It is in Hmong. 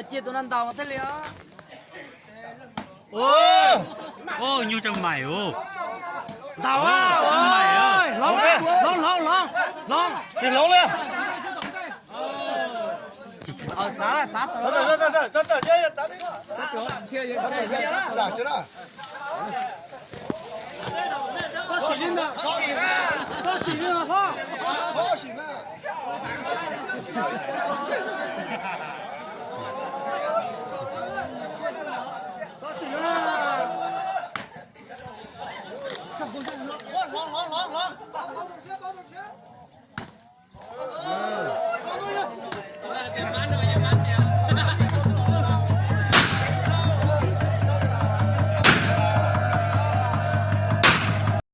Cia tus no ntaus thiaj li os. Nyuj tseem maim os. Ntaus, hloov, hloov, hloov, hloov. Txav, txav tau.